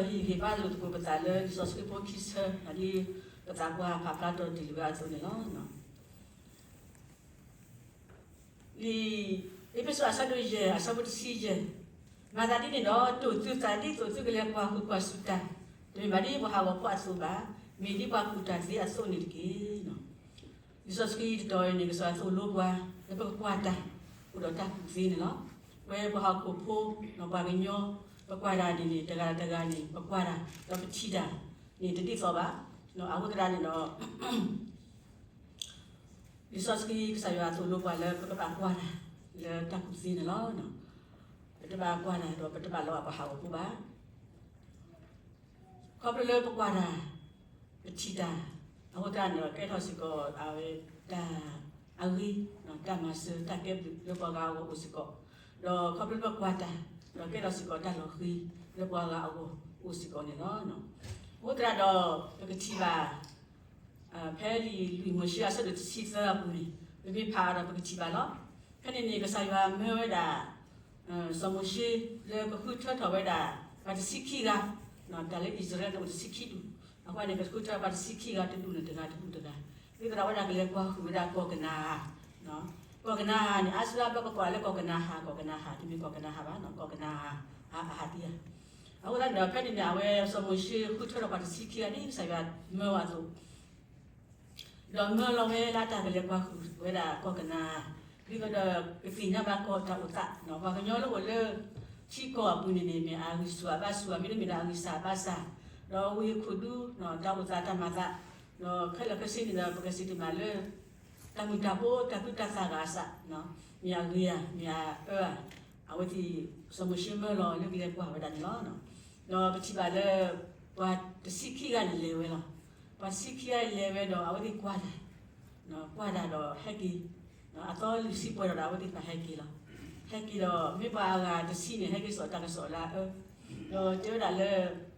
ယဟ့ၣ်ဘါလိာ်သကိးပသးလၢလံာ်စီဆှံဖိခံဆၢ ဒ်ပသးပှၢ်ဖးဖျါထီၣ်တ့ၢ်လံဝဲအသိးန့ၣ်လီၤ. လံာ်အ့းဖ့းစူးအဆၢဒိၣ်ယဲၢ် အဆၢဖိတဆံယဲၢ်, မၤသးဒ်န့ၣ်ဒီး တိာ်သုသးဒ်သိးသုကလဲၤကွၢ်ဟုၣ်ကွၢ်စူၣ်တၢ်, တမ့ၢ်ဘၣ်ဒ်ပှၤဟးဂီၤဖိအသိးဘၣ်, မ့ၢ်ဒ်ပှၤကူၣ်တၢ်သ့အသိးန့ၣ်တက့ၢ်. လံာ်စီဆှံတတီၤအံၤန့ၣ် ကစၢ်ယွၤသိၣ်လိပှၤ လၢပကကွၢ်တၢ် အိၣ်ဒီးတၢ်ကူၣ်သ့န့ၣ်လီၤ. ပဝဲပှၤဟီၣ်ခိၣ်ဖိ ပှၤကညီ ပကွၢ်တၢ်န့ၣ်န့ၣ် တဂၤတဂၤန့ၣ် ပကွၢ်တၢ် ဒီးပထံၣ်တၢ်န့ၣ် တဒ်သိးဘၣ်. အဃိသတးန့ၣ်ဒီး လံာ်စီဆှံကစၢ်ယွၤသိၣ်လိပှၤလၢပကဘၣ်ကွၢ်တၢ် လၢတၢ်ကူၣ်သ့န့ၣ်လီၤ. ပတဘၣ်ကွၢ်တၢ်ဒီးပတဘၣ်လီၤဘၣ်ပှၤဟးဂီၤဖိဘၣ်. ခီဖျိလၢပကွၢ်တၢ် ပထံၣ်တၢ် အဃိသတးန့ၣ်ဒီး ကဲထီၣ်စ့ၢ်ကီးအဝဲတၢ်အဂ့ၤ, တၢ်မၤစၢၤ တၢ်ကဲဘျုးလၢပှၤဂၤအဂီၢ်အိၣ်စ့ၢ်ကီး, ဒီးခီဖျိလၢပကွၢ်တၢ် ဒီးကဲထီၣ်စ့ၢ်ကီးတၢ်လီၤဃံၤ လၢပှၤဂၤအဂီၢ်အိၣ်စ့ၢ်ကီးန့ၣ်လီၤ. အဃိသတးဒီး ပကထံၣ်ဘၣ် ဖဲလံာ်လွံၢ်မိၤၡ့အဆၢဒိၣ်တဆံသၢအပူၤန့ၣ် ပမ့ၢ်ဖးအီၤဒီးပကထံၣ်ဘၣ်လီၤ. ဖဲန့ၣ်န့ၣ် ကစၢ်ယွၤမၢဝဲဒၣ် စီၤမိၤၡ့လၢကဃုထၢထီၣ်ဝဲဒၣ် ပှၤတဆံခံဂၤ, တၢ်လၢအံၣ်စရ့လးန့ၣ်အိၣ်တဆံခံဒူၣ်, အဃိန့ၣ် ကဃုထၢပှၤတဆံခံဂၤတဒူၣ်န့ၣ်တဂၤတဒူၣ်တဂၤ, ဒ်သိးဒီးအဝဲဒၣ်ကလဲၤကွၢ်ဟုၣ်ဝဲဒၣ်ကီၢ်ကနၤဧၣ်, ကီၢ်ကနၤဧၣ်န့ၣ် အါစုအါဘျီပကိးလၢကီၢ်ကနၤဧၣ်, ကီၢ်ကနၤဧၣ် တမ့ၢ်ကီၢ်ကနၤဧၣ်ဘၣ်, ကီၢ်ကနၤဧၣ် အဟးသံဧါ. အဃိသတးန့ၣ်ဒီး ဖဲန့ၣ်န့ၣ် အဝဲစီၤမိၤၡ့ဃုထၢထီၣ်ပှၤတဆံခံဂၤဒ်ကစၢ်ယွၤမၢဝဲအသိး ဒီးမၢလီၤဝဲလၢတၢ်ကလဲၤကွၢ်ဟုၣ်ဝဲဒၣ်ကီၢ်ကနၤဧၣ်, ဒ်သိးဒီးကသ့ၣ်ညါဘၣ်ကီၢ်တၢ်အိၣ်သး, ပှၤကညီလၢအိၣ်လၢထံကီၢ်အပူၤန့ၣ်န့ၣ် မ့ၢ်အဂံၢ်ဆူၣ်အဘါဆူၣ် မ့တမ့ၢ်ဒီးအဂံၢ်စၢ်အဘါစၢ်, ဒီးဝ့ၢ်ခိၣ်ဒူ တၢ်အိၣ်သးတၢ်မၤသး, ဒီးခဲလၢာ်ခဲဆ့န့ၣ်ဒီး ပကစံးတမံၤလၢ တၢ်မုာ်တၢ်ဘိ တၢ်သူၣ်တၢ်သးဂၤအသး, မ့ၢ်အဂ့ၤဧါ မ့ၢ်အအၢဧါ, အဝဲသ့ၣ် စီၤမိၤၡ့မၢလီၤလၢကလဲၤကွၢ်ဝဲဒၣ်န့ၣ်လီၤ. ဒီးပထံၣ်ဘၣ်လၢ ပှၤတဆံခံဂၤန့ၣ်လဲၤဝဲလီၤ. ပှၤတဆံခံဂၤလဲၤဝဲဒီး အဝဲသ့ၣ်ကွၢ်တၢ်, ကွၢ်တၢ်ဒီးဟဲက့ၤ, အသီလွံၢ်ဆံပှဲၤဒီး အဝဲသ့ၣ်တဖၣ်ဟဲက့ၤလီၤ. ဟဲက့ၤဒီး မ့ၢ်ပှၤအဂၤတဆံန့ၣ် ဟဲက့ၤစိာ်တၢ်ကစီၣ်လၢအအၢ, ဒီးတဲဝဲဒၣ်လၢ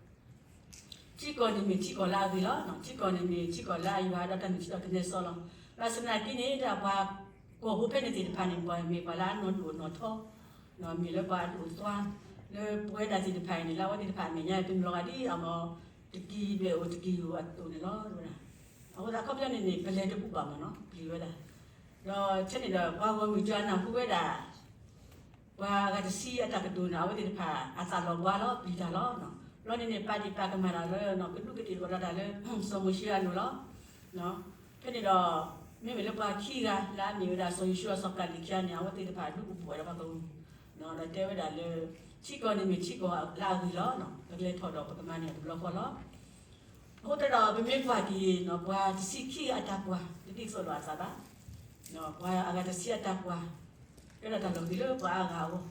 ထံကီၢ်န့ၣ်မ့ၢ်ထံကီၢ်လၢအဂ့ၤလီၤ. ထံကီၢ်န့ၣ်မ့ၢ်ထံကီၢ်လၢအယွၤဒီးတၢ်မုၢ်ထံဒီးကနဲစီလီၤ. ဘၣ်ဆၣ်သနာ်က့န့ၣ် ဒ်ပှၤကီၢ်ဖိဖဲန့ၣ်သ့ၣ်တဖၣ်န့ၣ် ပှၤမ့ၢ်ပှၤလၢအနီၢ်ဒိၣ်နီၢ်ထီ, မ့ၢ်လၢပှၤအဒိၣ်အသွါ, လၢပဝဲဒၣ်သ့ၣ်တဖၣ်အံၤန့ၣ် လၢအဝဲသ့ၣ်တဖၣ်အမဲာ်ညါပမ့ၢ်လီၤဂာ်ဒ်အမ့ၢ် တကံၢ်ဒွဲၣ်အိၣ်တကံၢ်ယိာ်အသိးန့ၣ်လီၤ. အဃိသတးခီပညီန့ၣ်န့ၣ် ပလဲၤတဘူၣ်ဘၣ်မ့ၢ်နီၤ ပျံၤဝဲဒၣ်, ဒီးထဲန့ၣ်ဒီး ပှၤဂီၢ်မုၢ်တဂၤနၢ်ဟူဝဲဒၣ် ပှၤအဂၤတဆံအတၢ်ကတိၤန့ၣ် အဝဲသ့ၣ်တဖၣ် အသးလီၤဘှါလီၤ ပျံၤတၢ်လီၤ. ဘျီန့ၣ်န့ၣ် ပာ်ဒ့ၣ်ပာ်ကမၣ်တၢ်လၢ ကဒူးကဒ့ၣ်ကီးဒီးတၢ်လၢ စီၤမိၤၡ့အလိၤလီၤ. ဖဲန့ၣ်ဒီး မ့မ့ၢ်လၢပှၤခံဂၤလၢအမ့ၢ်ဝဲဒၣ် စီၤယိၤၡူအစီၤပျၢ်လံၤခံဂၤန့ၣ် အဝဲသ့ၣ်တဖၣ်ဒုးအိၣ်ဘှီၣ်ဝဲဒၣ်ပှၤကလူး, ဒီးတဲဝဲဒၣ်လၢ ထံကီၢ်န့ၣ်မ့ၢ်ထံကီၢ်လၢအဂ့ၤလီၤ. ပကလဲၤထီၣ်ဒီးပကမၤန့ၢ်တဘျီဃီလီၤ. အဃိသတးဒီး ပမ့ၢ်ကွၢ်က့ၤ ပှၤတဆံခံဂၤအတၢ်ကွၢ် တဒ်သိးလိာ်အသးဘၣ်. ပှၤအဂၤတဆံအတၢ်ကွၢ် ကဲထီၣ်တၢ်လီၤဃံၤလၢပှၤအါဂၤအဂီၢ်,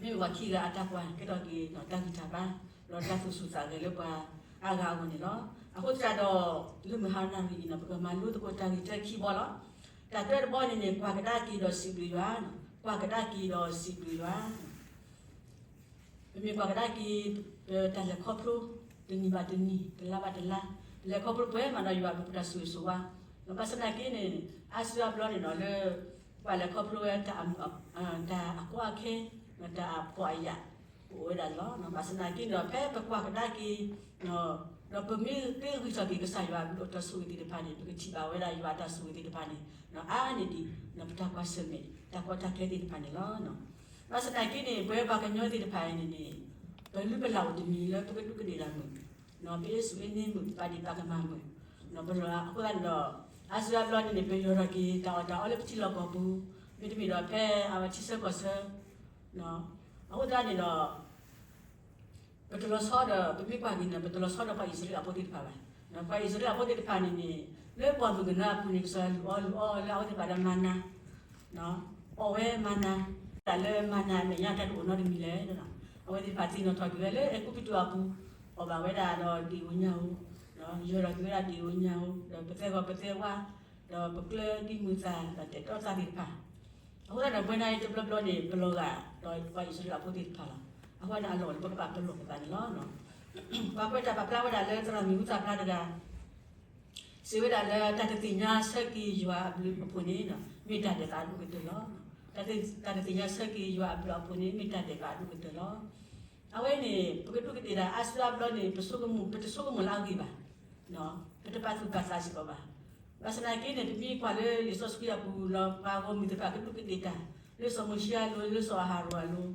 မ့မ့ၢ်ပှၤခံဂၤအတၢ်ကွၢ် ကဲထီၣ်က့ၤတၢ်ဂံၢ်တၢ်ဘါ ဒီးတၢ်သူၣ်ဆူၣ်သးဂဲၤလၢပှၤအါဂၤအဂီၢ်န့ၣ်လီၤ. အဃိသတးဒီး လၢမုၢ်ဟါနၣ်ရံၣ်အံၤန့ၣ် ပကမၤလိသကိးတၢ်ဂ့ၢ်ထဲခံဘီလီၤ. တၢ်တၢတဘီန့ၣ်န့ၣ် ကွၢ်ကဒါက့ၤဒီးစံးဘျုးယွၤ, ကွၢ်ကဒါက့ၤဒီးစံးဘျုးယွၤ ပမ့ၢ်ကွၢ်ကဒါက့ၤ တၢ်လဲၤခီဖျိ တနံၤဘၣ်တနံၤ တလါဘၣ်တလါ လဲၤခီဖျိပှဲၤမးဒီးယွၤအဘျုးအဖှိၣ်တၢ်ဆိၣ်ဂ့ၤဆိၣ်ဝါ, ဘၣ်ဆၣ်သနာ်က့န့ၣ် အါစုအါဘျီန့ၣ်ဒီးလၢ ပှၤလဲၤခီဖျိဝဲ တၢ်အကွၢ်အခဲ တၢ်အဖှီၣ်အယာ် ကအိၣ်ဝဲဒၣ်န့ၣ်လီၤ. ဘၣ်ဆၣ်သနာ်က့န့ၣ်ဒီး ဖဲပကွၢ်ကဒါက့ၤ ဒီးပမ့ၢ်သ့ဂံၢ်ထီၣ်က့ၤကစၢ်ယွၤအဘျုးအဖှိၣ်တၢ်ဆိၣ်ဂ့ၤသ့ၣ်တဖၣ်န့ၣ် ပကထံၣ်ဘၣ်ဝဲဒၣ်ယွၤအတၢ်ဆိၣ်ဂ့ၤသ့ၣ်တဖၣ်န့ၣ် အါန့ၢ်ဒံး ပတၢ်ကွၢ်ဆၢၣ်မဲာ် တၢ်ကီတၢ်ခဲသ့ၣ်တဖၣ်န့ၣ်လီၤ. ဘၣ်ဆၣ်သနာ်က့န့ၣ် ပဝဲပှၤကညီသ့ၣ်တဖၣ်အံၤန့ၣ်န့ၣ် ပလုၢ်ပလၢ်အိၣ်တမံၤလၢပကဒူးကဒ့ၣ်တၢ်မုာ်, ပအ့စူၣ်အ့န့မုာ် ပာ်ဒ့ၣ်ပာ်ကမၣ်မုာ်, ပလီၤအဃိသတးန့ၣ်ဒီး အါစုအါဘျီန့ၣ်န့ၣ် ပယီၤထီၣ်က့ၤတၢ်အီၣ်တၢ်အီလၢပထံလီၢ်ကီၢ်ပူၤ, မ့တမ့ၢ်ဒီးဖဲအဝဲထံဆၢကီၢ်ဆၢ အဃိသတးန့ၣ်ဒီး ပတလီၤဆီဒီး ပမ့ၢ်ကွၢ်က့ၤန့ၣ် ပတလီၤဆီဒီးပှၤအံၣ်စရ့လးဖိသ့ၣ်တဖၣ်ဘၣ်. ပှၤအံၣ်စရ့လးဖိသ့ၣ်တဖၣ်န့ၣ်န့ၣ် လၢပှၢ်မုၢ်ကနၢအပူၤန့ၣ် ကစၢ်ယွၤလူၤအီလူၤအီလၢအဝဲသ့ၣ်တဖၣ်ဒီးမၤနၤ, အီၣ်ဝဲမၤနၤ, တၢ်လၢမၤနၤအမဲာ်ညါတၢ်တအိၣ်နီတမံၤလဲၣ်. အဝဲသ့ၣ်တဖၣ်သ့ၣ်နီၣ်ထီၣ်က့ၤဝဲလၢအဲၤကူပတူးအပူၤ, အီၣ်ဘၣ်ဝဲဒၣ်ဒီးဒ့ၣ်ဧိၤညၣ်ဧိၤ, ယၢၤထီၣ်က့ၤဝဲဒၣ်ဒ့ၣ်ဧိၤညၣ်ဧိၤ, ဒီးပသဲဂီၤပသဲဝါ, ဒီးပကျၢၤဒံးမုာ်သး ဒီးတဲာ်တီသးသ့ၣ်တဖၣ် အဃိသတးဒီး ပဝဲဒၣ်အံၤတဘျီဘျီန့ၣ် ပလီၤဂာ်ဒီးပှၤအံၣ်စရ့လးဖိသ့ၣ်တဖၣ်လီၤ. အဃိန့ၣ်အလီၢ်အိၣ်လၢပကဘၣ်ပလီၢ်ပသးန့ၣ်လီၤ. ပှၤကွဲးတၢ်ပာ်ဖျါဝဲဒၣ်လၢသရၣ်မုၣ်အူသၣ်ဖျါတဂၤ စံးဝဲဒၣ်လၢ တၢ်တသ့ၣ်ညါဆၢက့ၤယွၤအဘျုးအဖှိၣ်န့ၣ် မ့ၢ်တၢ်ဒဲးဘးအဒိၣ်ကတၢၢ်လီၤ. တၢ်တသ့ၣ်ညါဆၢက့ၤယွၤအဘျုးအဖှိၣ်န့ၣ် မ့ၢ်တၢ်ဒဲးဘးအဒိၣ်ကတၢၢ်လီၤ. အဝဲန့ၣ် ပကဒူးကဒ့ၣ်တၢ်အါစုအါဘျီန့ၣ် ပဆိကမိၣ် ပတဆိကမိၣ်လၢအဂ့ၢ်ဘၣ်, ပတပာ်သူၣ်ပာ်သးစ့ၢ်ကီးဘၣ်. ဘၣ်ဆၣ်သနာ်က့န့ၣ် ပမ့ၢ်ကွၢ်လၢလံာ်စီဆှံအပူၤလီၤ ပှၤဂီၢ်မုၢ်သ့ၣ်တဖၣ်ကဒူးကဒ့ၣ်တၢ် လၢစီၤမိၤၡ့အလိၤ လၢစီၤအၤဟရိၣ်အလိၤ,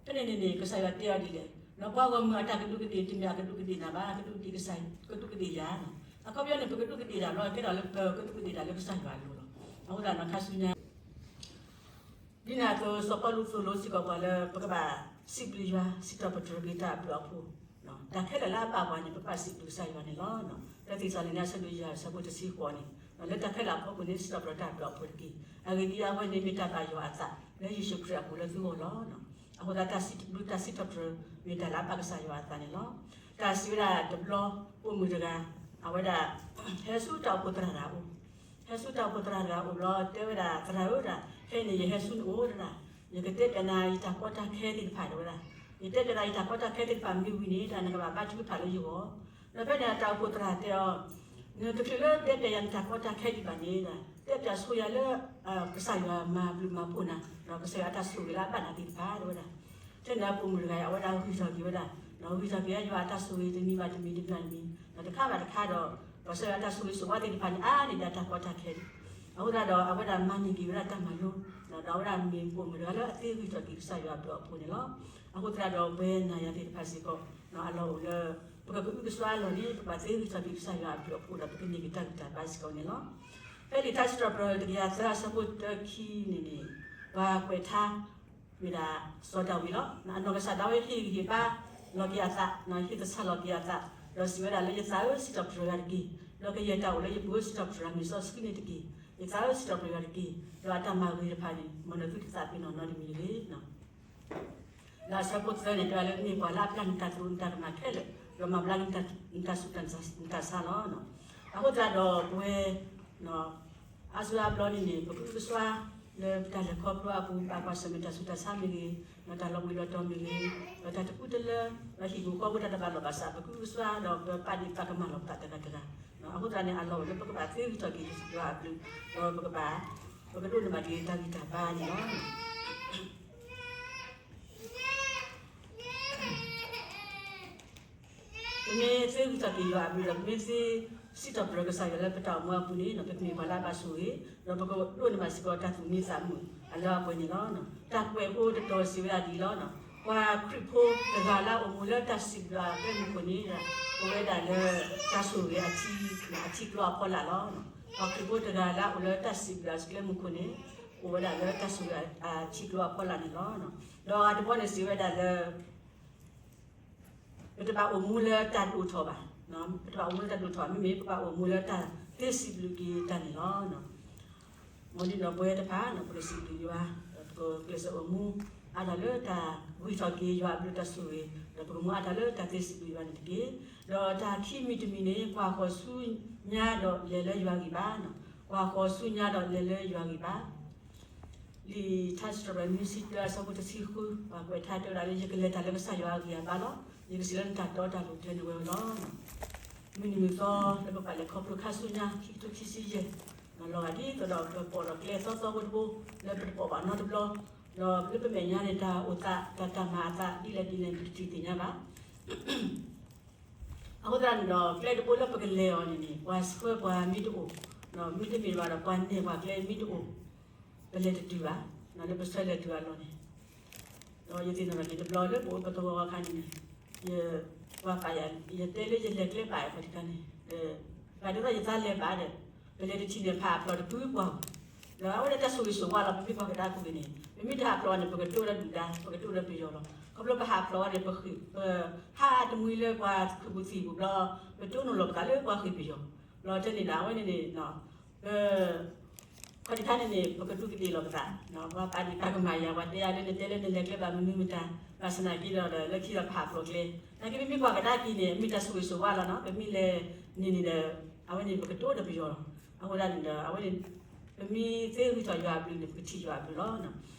ဖဲန့ၣ်န့ၣ်န့ၣ် ကစၢ်ယွၤတဲအီၤဒ်လဲၣ်, ဒီးပှၤဂီၢ်မုၢ်အတၢ်ကဒူးကဒ့ၣ် တမ့ၢ်အကဒူးကဒ့ၣ်နၤဘၣ်, ကဒူးကဒ့ၣ်ကစၢ်, ကဒူးကဒ့ၣ်ယၤ. အခီပညီန့ၣ် ပကဒူးကဒ့ၣ်တၢ်ဘျီ ကဲထီၣ်လၢပကဒူးကဒ့ၣ်တၢ်လၢကစၢ်ယွၤအလိၤလီၤ. အဃိသတးဒီးခါဆူညါ ဒ်န့ၣ်အသိး စီၤပီလူးသိၣ်လိစ့ၢ်ကီးပှၤလၢ ပကဘၣ်စံးဘျုးယွၤ စံးထီၣ်ပတြၢၤက့ၤတၢ်အဘျုးအဖှိၣ်, တၢ်ခဲလၢာ်လၢအဘၣ်ပှၤန့ၣ် ပကဘၣ်စံးဘျုးကစၢ်ယွၤန့ၣ်လီၤ. လၢသ့းစၤလနံ အဆၢဒိၣ်ယဲၢ် အဆၢဖိတဆံဃိးန့ၣ်, လၢတၢ်ခဲလၢာ်အဖီခိၣ်န့ၣ် စံးထီၣ်ပတြၢၤတၢ်အဘျုးအဖှိၣ်တက့ၢ်. အဂ့ၢ်ဒ်အံၤ, အဝဲန့ၣ်မ့ၢ်တၢ်ဘၣ်ယွၤအသး လၢယ့ၣ်ၡူးခရံာ်အပူၤလၢသုဂီၢ်လီၤ. အဃိသတး တၢ်စံးဘျုးတၢ်စံးထီၣ်ပတြၢၤ မ့ၢ်တၢ်လၢအဘၣ်ကစၢ်ယွၤအသးန့ၣ်လီၤ. တၢ်စံးဝဲဒၣ်တဘျီ ပိာ်မုၣ်တဂၤ အဝဲဒၣ် ဟဲဆူတၢ်အိၣ်ဖှိၣ်သရၣ်တဂၤအအိၣ်, ဟဲဆူတၢ်အိၣ်ဖှိၣ်သရၣ်တဂၤအအိၣ်ဘျီ တဲဝဲဒၣ် သရၣ်ဧၢ, ခဲအံၤန့ၣ် ယဟဲဆူနအိၣ်တဒၣ်, ယကတဲပၠးနၤယတၢ်ကီတၢ်ခဲသ့ၣ်တဖၣ် တဲဝဲဒၣ်, ယတဲပၠးနၤယတၢ်ကီတၢ်ခဲသ့ၣ်တဖၣ်မ့ၢ်ဝံၤန့ၣ် တၢ်နကဘၣ်ဘါထုကဖၣ်လၢယဂီၢ်. ဒီးဖဲန့ၣ်တၢ်အိၣ်ဖှိၣ်သရၣ်တဲအီၤ, နတချုးလၢတဲပၠးယၤနတၢ်ကီတၢ်ခဲဒံးဘၣ်န့ၣ်, တဲပၠးဆိယၤလၢ ကစၢ်ယွၤမၤဘျုးမၤဖှိၣ်နၤ ဒီးကစၢ်ယွၤအတၢ်ဆိၣ်ဂ့ၤလၢအဘၣ်နၤသ့ၣ်တဖၣ် တဲဝဲဒၣ်. ထဲန့ၣ်အပိာ်မုၣ်တဂၤအံၤ အဝဲဒၣ်ဂံၢ်ထီၣ်က့ၤဝဲဒၣ်, ဂံၢ်ထီၣ်က့ၤယွၤအတၢ်ဆိၣ်ဂ့ၤတမံၤဘၣ်တမံၤ တဘျီတမံၤ, တခါဘၣ်တခါဒီး ကစၢ်ယွၤအတၢ်ဆိၣ်ဂ့ၤဆိၣ်ဝါသ့ၣ်တဖၣ်န့ၣ် အါန့ၢ်ဒၣ်တၢ်ကီတၢ်ခဲန့ၣ်. အဃိသတးဒီး အဝဲဒၣ်မၤန့ၢ်က့ၤဝဲဒၣ်တၢ်မၤလိ, ဒီးအဝဲဒၣ်မ့ၢ်ပိာ်မုၣ်တဂၤလၢအသ့ဂံၢ်ထီၣ်က့ၤကစၢ်ယွၤအဘျုးအဖှိၣ်န့ၣ်လီၤ. အဃိသတးဒီး ပဝဲနၤယၤသ့ၣ်တဖၣ်စ့ၢ်ကီး အလီၢ်အိၣ်လၢ ပကကအုကစွါအလီၢ်န့ၣ် ပဘၣ်သ့ဂံၢ်ထီၣ်က့ၤကစၢ်ယွၤအဘျုးအဖှိၣ်ဒီး ပကန့ၢ်က့ၤတၢ်ဂံၢ်တၢ်ဘါစ့ၢ်ကီးန့ၣ်လီၤ. ဖဲလံာ်ထါစံးထီၣ်ပတြၢၤ တကယၤသၢအဆၢဖိတၢခံန့ၣ်န့ၣ်, ပှၤကွဲးထါ မ့ၢ်ဒၣ်စီၤဒၤဝံးလီၤ. အနီၢ်ကစၢ်ဒၣ်ဝဲဟ့ၣ်ဂံၢ်ဟ့ၣ်ဘါလီၤက့ၤအသး, ဟ့ၣ်သဆၣ်လီၤက့ၤအသး, ဒီးစံးဝဲဒၣ်လၢ ယသးဧၢ, စံးထီၣ်ပတြၢၤယွၤတက့ၢ်. ဒီးကယဲၢ်တၢ်အိၣ်လၢယပူၤဧၢ, စံးထီၣ်ပတြၢၤယွၤမ့ၢ်စီဆှံန့ၣ်တက့ၢ်. ယသးဧၢ, စံးထီၣ်ပတြၢၤယွၤတက့ၢ်. ဒီးအတၢ်မၤဂ့ၤတဖၣ်န့ၣ် မ်နသုတသးပ့ၤနီၣ်နီတမံၤတဂ့ၤ. လၢအဆၢဖိသၢန့ၣ် တဲဝဲဒၣ်လၢ မ့ၢ်ပှၤလၢအပျၢ်နတၢ်သရူးနတၢ်ကမၣ်ခဲလၢာ်, ဒီးမၤဘျါနတၢ်ဆူးနတၢ်ဆါလီၤ. အဃိသတးဒီးပဝဲ အါစုအါဘျီန့ၣ်န့ၣ် ပကအုကစွါ လၢပတၢ်လဲၤခီဖျိအပူၤ ဘၣ်ကွၢ်ဆၢၣ်မဲာ်တၢ်ဆူးတၢ်ဆါမ့ၢ်ဂ့ၤ, ဒီးတၢ်လီၤဘှံးလီၤတီၤမ့ၢ်ဂ့ၤ, ဒီးတၢ်တကူတလၢ, ဒီးဟံၣ်ပူၤဃီပူၤတၢ်တဘၣ်လိာ်ဘၣ်စး ပကအုကစွါဒီးပပာ်ဒ့ၣ်ပာ်ကမၣ်လီၤပသးတဂၤတဂၤ. အဃိသတးန့ၣ် အလီၢ်အိၣ်လၢပကဘၣ်သ့ဂံၢ်ထီၣ်က့ၤယွၤအဘျုး, ဒီးပကဘၣ်, ပကဒိးန့ၢ်ဘၣ်က့ၤတၢ်ဂံၢ်တၢ်ဘါန့ၣ်လီၤ. ပမ့ၢ်သ့ဂံၢ်ထီၣ်က့ၤယွၤအဘျုးဒီး ပမ့ၢ်သ့စံးထီၣ်ပတြၢၤကစၢ်ယွၤလၢပတၢ်အိၣ်မူအပူၤန့ၣ် ပကမ့ၢ်ပှၤလၢအဘၣ်ဆိၣ်ဂ့ၤ, ဒီးပကဒိးန့ၢ်ဘၣ်စ့ၢ်ကီးတၢ်သူၣ်မံသးမုာ်အလၢအပှဲၤန့ၣ်လီၤ. တၢ်ကွဲးဖိတတီၤစံးဝဲဒၣ်ဒ်အံၤလီၤ. ပှၤခရံာ်ဖိတဂၤလၢအအိၣ်မူလၢတၢ်စံးဘျုးအကျဲမုၢ်ခိၣ်န့ၣ်, အိၣ်ဝဲဒၣ်လၢ တၢ်ဆိၣ်ဂ့ၤအထံ, အထံကျိအဖီလာ်လီၤ. ပှၤခရံာ်ဖိတဂၤလၢအအိၣ်လၢတၢ်စံးဘျုးအကျဲမုၢ်ခိၣ်န့ၣ်, အိၣ်ဝဲဒၣ်လၢတၢ်ဆိၣ်ဂ့ၤအထံကျိအဖီလာ်န့ၣ်လီၤ. ဒီးအတဘီန့ၣ်စံးဝဲဒၣ်လၢ ပတဘၣ်အိၣ်မူလၢတၢ်ဒိၣ်ထီၣ်ဘၣ်, ပတဘၣ်အိၣ်မူလၢတၢ်ဒိၣ်ထီၣ်ဘၣ်, မ့မ့ၢ်ပဘၣ်အိၣ်မူလၢတၢ်သ့စံးဘျုးက့ၤတၢ်န့ၣ်လီၤ. မ်ဒ်ဒီးပဝဲတဖၣ် ပကစံးဘျုးယွၤ, ဒီးပကကျဲးစၢးအိၣ်မူအါထီၣ်လၢတၢ်ဂံၢ်ထီၣ်က့ၤယွၤအဘျုးတၢ်ဆိၣ်ဂ့ၤ, ဒီးပကမူအါထီၣ်လၢတၢ်သ့စံးဘျုးယွၤန့ၣ်တက့ၢ်. ဒီးတၢ်ခံမံၤတမံၤန့ၣ် ကွၢ်ဃီၤဆူညါဒီးလဲၤလၢယွၤဂံၢ်ဘါ, ကွၢ်ဃီၤဆူညါဒီးလဲၤလၢယွၤဂံၢ်ဘါ လံာ်ထါစံးထီၣ်ပတြၢၤ နွံဆံတၢ အဆၢဖိတဆံဃု, ပှၤကွဲးထါတဲဝဲဒၣ်လၢ ယကလဲၤတၢ်လၢကစၢ်ယွၤအဂံၢ်အဘါလီၤ. ယကစံးလၢနတၢ်တီတၢ်လိၤ တဲန့ၢ်ဝဲလီၤ. မုၢ်နံၤမုၢ်သီလၢပကဘၣ်လဲၤခီဖျိခါဆူညါ ခံကထိခံဆံယဲၢ်, လီၤဂာ်ဒ်သိးဒီး ပပိာ်ဒီးကျဲသီသီဖိတဘိ လၢပတပိာ်ဘၣ်နီတဘျီ, ဒီးလၢပမဲာ်ညါန့ၣ် တၢ်အိၣ်သး တၢ်တၢ်မၤအသး ဒ်လဲၣ်ဒ်လဲၣ် ပတထံၣ်သ့ၣ်ညါဘၣ်. အဃိသတးန့ၣ်ဒီး ကျဲတဘိလၢပကလဲၤအီၤန့ၣ်န့ၣ် ပှၤဆှၢပှၤမ့ၢ်တအိၣ်, မ့တမ့ၢ်ဘၣ်ဒီး ပှၤနဲၣ်ပှၤကျဲမ့ၢ်တအိၣ်, ပလဲၤတတုၤဘၣ်, လၢပဆၢလဲၤတုၤအလီၢ်န့ၣ်. ဒီးယသ့ၣ်နီၣ်ထီၣ်က့ၤတဘျီလၢပအိၣ်ပသဝီခါန့ၣ်န့ၣ်, ပှၤပာ်ယၤ, ယတဲလၢယလဲၤကျဲဘၣ်အခီၣ်ထံးခါန့ၣ်, ဘၣ်ဒ်သိးယသးလဲၤဘၣ်ဒီး, ပလဲၤတထံၣ်န့ၣ် ဖးအဖျိးတကုပှၢ်ဧိၤ, ဒီးအဝဲဒၣ်တၢ်ဆိၣ်ဂ့ၤဆိၣ်ဝါလီၤ ပမ့ၢ်ကွၢ်ကဒါက့ၤန့ၣ်, ပမ့ၢ်တဟးဖျိးဘၣ်န့ၣ် ပကတိၤဒီးဒုၣ်ဒါ, ပကတိၤဒီးပယီၤလီၤ. ခီဖျိပဟးဖျိးဘၣ်န့ၣ် ပဃ့ၢ်, ပဟးတမှံၤလၢပှၤခရံာ်ဖိသံၣ်ပူၤဘျီ, ပတိၢ်နီၣ်လီၤပသးလၢပှၤဃ့ၢ်ပယီၤ, လီၤတဲန့ၣ်ဒီး အဝဲန့ၣ်န့ၣ် ပ ခီၣ်ထံးခါန့ၣ်န့ၣ် ပကဒူးကဒ့ၣ်လီၤပသး, ပှၤပာ်ဒ့ၣ်ပာ်ကမၣ်ယၤ ပှၤတဲယၤလၢနတဲလၢနလဲၤကျဲဘၣ်မနုၤမတၤ, ဘၣ်ဆၣ်သနာ်က့ဒီး လၢခံဒီးပဟးဖျိးကျဲ, သနာ်က့ပမ့ၢ်ကွၢ်ကဒါက့ၤန့ၣ် မ့ၢ်တၢ်ဆိၣ်ဂ့ၤဆိၣ်ဝါလီၤနီၤ, ပမ့ၢ်လဲၤန့ၣ်န့ၣ်ဒီး အဝဲန့ၣ်ပကတိၤဒီးပယီၤလီၤ. အဃိသတးန့ၣ်ဒီး အဝဲန့ၣ် ပမ့ၢ်သ့ဂံၢ်ထီၣ်ယွၤအဘျုးန့ၣ် ပကထံၣ်ယွၤအဘျုးလီၤ.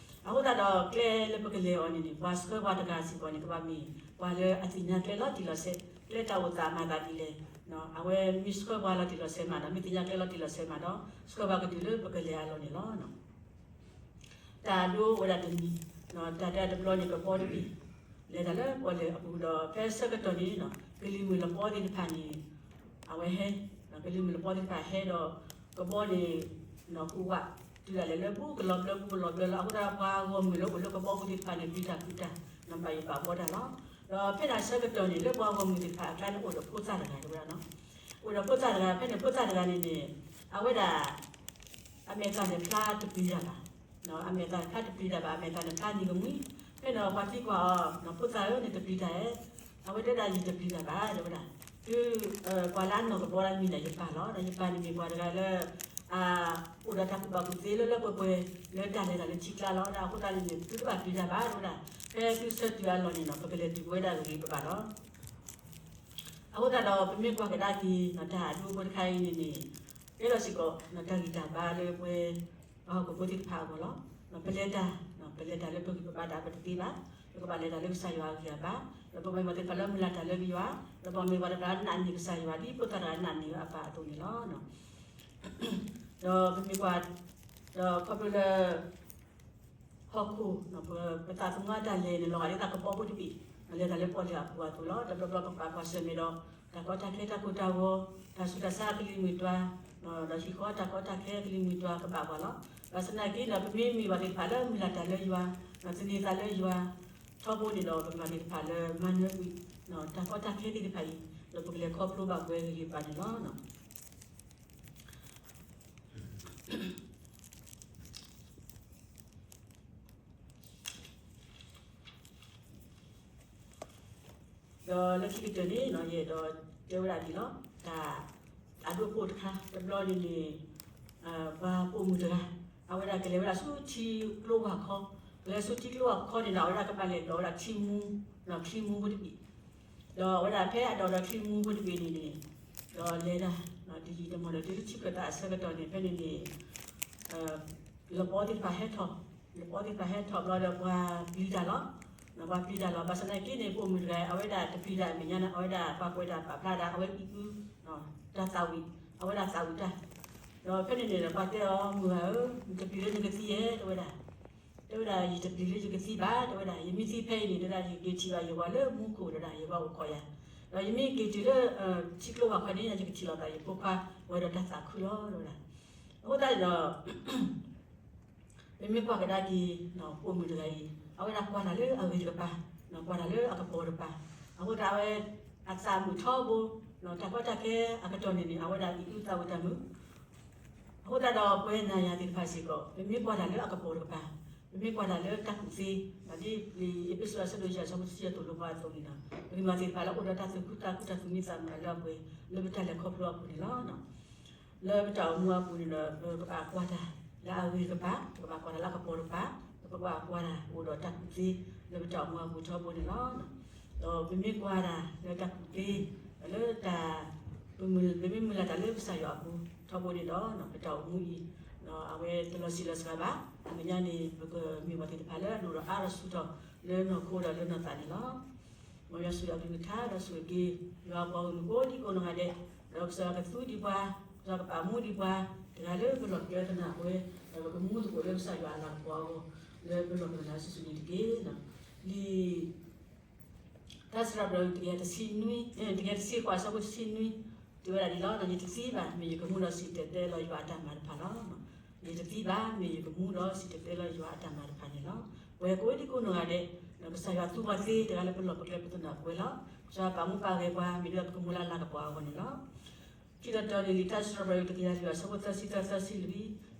အဃိသတးဒီး ကျဲလၢပကလဲၤအီၤန့ၣ်န့ၣ် ပှၤဆှၢပှၤတဂၤစ့ၢ်ကီးန့ၣ် ကဘၣ်မ့ၢ်ပှၤလၢအသ့ၣ်ညါကျဲလီၤတံၢ်လီၤဆဲး, ကျဲတၢ်အိၣ်သးမၤသးဒ်လဲၣ်, အဝဲမ့ၢ်ဆှၢပှၤလီၤတံၢ်လီၤဆဲးမးဒီး မ့ၢ်သ့ၣ်ညါကျဲလီၤတံၢ်လီၤဆဲးမးဒီး ဆှၢပှၤကတုၤလၢပကလဲၤအလီၢ်န့ၣ်လီၤ. တၢ်ဒိဝဲဒၣ်တမံၤ, တၢ်တဲတဘျီန့ၣ် ကဘီတဘ့ၣ်, လဲၤတၢ်လၢပီၣ်လဲၣ်အပူၤဒီး ဖဲဆၢကတီၢ်န့ၣ် ကလံၤမုၢ်လပီသ့ၣ်တဖၣ်န့ၣ် အဝဲဟဲ, ကလံၤမုၢ်လပီသ့ၣ်တဖၣ်ဟဲဒီး ကဘီန့ၣ် ဟူးဝး တုၤဒၣ်လဲာ်လၢဘူးကလီၤဘျၢ ဘူးကလီၤဘျၢလီၤ. အဃိသတးဒီးပှၤဂီၢ်မုၢ်လၢအိၣ်လၢကဘီပူၤသ့ၣ်တဖၣ်န့ၣ် ပျံၤတၢ်ဖုးတၢ် ဘၣ်ယိၣ်ဘၣ်ဘှီတၢ်လီၤ. ဒီးဖဲဒၣ်ဆၢကတီၢ်န့ၣ် လၢပှၤဂီၢ်မုၢ်သ့ၣ်တဖၣ်အကျါန့ၣ် အိၣ်ဒီးဖိသၣ်တဂၤတဝဲဒၣ်လီၤ. အိၣ်ဒီးဖိသၣ်တဂၤ ဖဲန့ၣ်ဖိသၣ်တဂၤန့ၣ်န့ၣ် အဝဲဒၣ် အမဲာ်သၣ်န့ၣ်ဖျါတပျံၤတၢ်ဘၣ်, အမဲာ်သၣ်ဖျါတပျံၤတၢ်ဘၣ် အမဲာ်သၣ်န့ၣ်ဖျါနံၤကမှံ. ဖဲန့ၣ်ပှၤသံကွၢ်အီၤ ဖိသၣ်ဧၢ နတပျံၤတၢ်ဧါ. အဝဲတဲဒၣ်ယတပျံၤတၢ်ဘၣ် တဲဝဲဒၣ်. တုၤ ပှၤလၢအနီၢ်ကဘီလၢမံၤန့ၣ် ယပၢ်လီၤ. ဒီးယပၢ်န့ၣ်မ့ၢ်ပှၤတဂၤလၢ အ အိၣ်ဒီးတၢ်ကူၣ်ဘၣ်ကူၣ်သ့လၢလၢပှဲၤပှဲၤ လၢတၢ်လဲၤတၢ်လၢထံကျါလီၤ. ဒီးအဃိသတးန့ၣ်န့ၣ် သုတဘၣ်ပျံၤတၢ်ဘၣ် တဲဝဲဒၣ်. ဖဲသုဆၢတုၤအလီၢ်န့ၣ်နီၤ ပကလဲၤတုၤဝဲဒၣ်ဂ့ၤဂ့ၤဘၣ်ဘၣ်လီၤ. အဃိသတးဒီးပမ့ၢ်ကွၢ်ကဒါက့ၤ တၢ်ဒူဖိတခါအံၤန့ၣ်န့ၣ် ကဲထီၣ်စ့ၢ်ကီး တၢ်ဂံၢ်တၢ်ဘါလၢပှဲၤ ပှၤဟီၣ်ခိၣ်ဖိသ့ၣ်တဖၣ်အဂီၢ်လီၤ. ပလဲၤတၢ် ပလဲၤတၢ်လၢပဂံၢ်ပဘါတၢ်ပတသ့ဘၣ်. ပကဘၣ်လဲၤတၢ်လၢကစၢ်ယွၤအဂံၢ်အဘါ, ဒီးပမ့ၢ်ပှၤသ့ၣ်တဖၣ်လၢမုၢ်လၢ်တၢ်လၢယွၤ, ဒီးပမ့ၢ်ပှၤသ့ၣ်တဖၣ်လၢနာ်န့ၢ်ကစၢ်ယွၤ ဒ်ဖိသၣ်တဂၤနာ်န့ၢ်အပၢ်အသိးန့ၣ်လီၤ. ဒီးပမ့ၢ်ကွၢ် ဒီးခီဖျိလၢ ဟီၣ်ခိၣ် ပသးသမူအတၢ်လဲၤန့ၣ် လီၤဂာ်ဒ်သိးကဘီဖိတဘ့ၣ် လဲၤတၢ်လၢပီၣ်လဲၣ်အပူၤအသိးလီၤ. တဘျီဘျီပကဘၣ်ကွၢ်ဆၢၣ်မဲာ်ဒီး တၢ်ကီတၢ်ခဲတၢ်ကိၢ်တၢ်ဂီၤ, တၢ်ဆူးတၢ်ဆါအကလံၤမုၢ်တွၤ, ဒီးဟံၣ်ဃီတၢ်ကီတၢ်ခဲအကလံၤမုၢ်တွၤကဘၣ်ပှၤလီၤ. ဘၣ်ဆၣ်သနာ်က့ဒီး ပမ့မ့ၢ်ပှၤသ့ၣ်တဖၣ်လၢမုၢ်လၢ်တၢ်လၢယွၤ, ဒီးသန့ၤသးလၢယွၤထီဘိန့ၣ်ဒီး ပမ့ၢ်ပှၤသ့ၣ်တဖၣ်လၢမၤနၢၤကွံာ် တၢ်ကီတၢ်ခဲသ့ၣ်တဖၣ်အံၤ ဒီးပကလဲၤခီဖျိဘၣ်ပှဲၤဂ့ၤဂ့ၤဘၣ်န့ၣ်လီၤ. ဒီးလၢခံကတၢၢ်န့ၣ် ယအဲၣ်ဒိးတဲဝဲဒၣ်ဒ်လီၤ. တၢ် အဒိဖိတခါ တဘျီန့ၣ်န့ၣ် ပှၤပိာ်မုၣ်တဂၤ အဝဲဒၣ်ကလဲၤဝဲဒၣ်ဆူထံကျိဝၢ်ခီ, ကလဲၤဆူထံကျိဝၢ်ခီန့ၣ်ဒီး အဝဲဒၣ်ကဘၣ်လဲၤဒိးဝဲဒၣ်ထံမူ, ဒီးချံမူဖိတဘ့ၣ်, ဒီးအဝဲဒၣ်ဖဲအဒိးဒီးချံမူဖိတဘ့ၣ်န့ၣ်န့ၣ် ဒီးလဲၤဒၣ် တယံာ်တမီၢ်ဒီးတုၤလၢထံခၢၣ်သးအဆၢကတီၢ်န့ၣ် ဖဲန့ၣ်န့ၣ် လပီသ့ၣ်တဖၣ်ဟဲထီၣ်, လပီသ့ၣ်တဖၣ်ဟဲထီၣ်ဘျီဒီးပှၤပျံၤတၢ်လီၤ. ပှၤပျံၤတၢ်လီၤ. ဘၣ်ဆၣ်သနာ်က့န့ၣ် ပိာ်မုၣ်တဂၤ အဝဲဒၣ်တပျံၤတၢ်အမဲာ်ညါန့ၣ် အဝဲဒၣ်ပှၤကွဲးတၢ်ပာ်ဖျါဒၣ် အဝဲအံၤအု တၢ်သးဝံၣ်, အဝဲဒၣ်သးဝံၣ်တၢ်, ဒီးဖဲန့ၣ်န့ၣ်ဒီးပှၤတဲအီၤ မုၢ်ဂၤဧၢ, နတပျံၤလၢနကသံဧါ တဲဝဲဒၣ်. တဲဝဲဒၣ် ယတပျံၤလၢယကသံဘၣ် တဲဝဲဒၣ်. ယမ့ၢ်သံဖဲအံၤန့ၣ် တဲဝဲဒၣ် ယက့ၤထံၣ်ဘၣ်ယဝၤလၢမူခိၣ် တဲဝဲဒၣ် ယဝၤအိၣ်ခိးယၤ, ဒီးယမ့ၢ်က့ၤတုၤလၢ ထံကျိဝၢ်ခီန့ၣ် ယကထံၣ်လိာ်သးယဖိခွါဝဲဒီးတၢ်သးခုလီၤ တဲဝဲဒၣ်. အဃိသတးန့ၣ်ဒီး ပမ့ၢ်ကွၢ်ကဒါက့ၤ ပိာ်မုၣ်တဂၤအံၤ အဝဲဒၣ်ကွၢ်တၢ်လၢအဂ့ၤတကပၤ, ကွၢ်တၢ်လၢအကပီၤတကပၤ, အဃိသတးအဝဲ အသးမုာ်ထီဘိ, တၢ်ကီတၢ်ခဲအကတီၢ်န့ၣ်န့ၣ် အဝဲဒၣ်အံၤအုသးဝံၣ်တၢ်မုာ်. အဃိသတးဒီးပဝဲနၤယၤသ့ၣ်တဖၣ်စ့ၢ်ကီး ပမ့ၢ်ကွၢ်တၢ်လၢအကပီၤတကပၤ, ပမ့ၢ်ကွၢ်တၢ်လၢတၢ်ကူၣ်သ့, ဒ်အ့းဖ့းစူးအဆၢဒိၣ်ယဲၢ်အဆၢဖိတဆံယဲၢ်အသိးလၢပှၤအသိးန့ၣ်ဒီး ပကမၤသ့ၣ်တဖၣ်လၢအိၣ်ဒီးတၢ်သူၣ်ခုသးခု တၢ်သူၣ်မံသးမုာ်လၢအပှဲၤ လၢပတၢ်လဲၤခီဖျိအပူၤန့ၣ်လီၤ. လၢပတၢ်အိၣ်မူအပူၤန့ၣ်ဒီး ပကဘၣ်ကွၢ်တၢ်လၢအဂ့ၤတကပၤ, ပကဘၣ်ကွၢ်တၢ်လၢအကပီၤတကပၤ, ပကဘၣ်ကွၢ်တၢ်အိၣ်ဒီးတၢ်ကူၣ်သ့ လၢပတၢ်အိၣ်မူအပူၤထီဘိန့ၣ်လီၤ. ဒီးပမ့ၢ်ကွၢ်တၢ်လၢတၢ်ကူၣ်သ့ လၢတၢ် ပမ့ၢ်မုၢ်လၢ်တၢ်လၢကစၢ်ယွၤအပူၤထီဘိန့ၣ်ဒီး ပတၢ်အိၣ်မူအံၤ အဝဲတလီၤဆံးလီၤစှၤဘၣ်. အမဲာ်ညါန့ၣ် ပကမ့ၢ်ပှၤသ့ၣ်တဖၣ်လၢအဒိၣ်ဒီးအါဒီးဆူၣ်ထီၣ် လၢနီၢ်ခိဒီးလၢနီၢ်သးန့ၣ်လီၤ. မ်ယွၤဆိၣ်ဂ့ၤအကလုၢ်ကထါ ဒီးဆိၣ်ဂ့ၤက့ၤ ယွၤအပှၤဂီၢ်မုၢ်ကိးဒံကိးနီၢ်ဂၤဒဲး, ဒီးကစၢ်ယွၤကသူဒံးပှၤ, ကစၢ်ယွၤကပာ်မူဒံးပှၤ, တဂၤလၢပလီၢ်ပကျဲသနာ်က့ဝဲ, ဒီးပကမူသကိးလၢကစၢ်ယွၤအလၤကပီၤအဂီၢ် လၢပလီၢ်ပကျဲသနာ်က့စုာ်စုာ်န့ၣ်တက့ၢ်. လံာ် တၢ်စံးထီၣ်ပတြၢၤတကယၤတဆံနွံ, တကယၤတဆံဃိး အဆၢဖိတဆံနွံ တဲဝဲဒၣ်ဒ်လီၤ. ယတသံဘၣ် မ့ၢ်ယကမူဒီးစံၣ်တဲၤတဲလီၤယွၤအတၢ်မၤတဖၣ်လီၤ. ယတသံဘၣ် မ့ၢ်ယကမူဒီးစံၣ်တဲၤတဲလီၤယွၤအတၢ်မၤတဖၣ်န့ၣ်လီၤ. ပဝဲကိးဒံကိးနီၢ်ဂၤဒဲး ကစၢ်ယွၤသူပှၤသ့ တဂၤလၢပလီၢ်ပကျဲပသနာ်က့ဝဲလီၤ. ကစၢ်ယွၤပာ်မူပာ်ဂဲၤပှၤ မ့ၢ်ဒၣ်ပကမူလၢအလၤကပီၤအဂီၢ်န့ၣ်လီၤ. ခံတီၤတီၤန့ၣ် လံာ်တၢ်စံးထီၣ်ပတြၢၤတကယၤလွံၢ် အဆၢဖိသၢဆံသၢ သၢဆံလွံၢ်,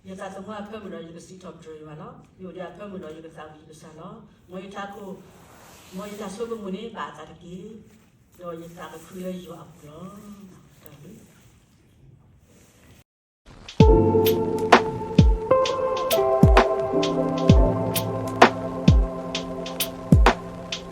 ယသးသမူအဖၢမုၢ်ဒီးယကစံးထီၣ်ပတြၢၤယွၤလီၤ. ယအိၣ်ဒီးအဖၢမုၢ်ဒီးယကသးဝံၣ်ယကစၢ်လီၤ. မ်ယတၢ်ခိၣ်, မ်ယတၢ်ဆိကမိၣ်န့ၣ် ဘၣ်အသးတက့ၢ်. ဒီးယသးကခုလၢယွၤအပူၤလီၤ. တၢ်ဘျုး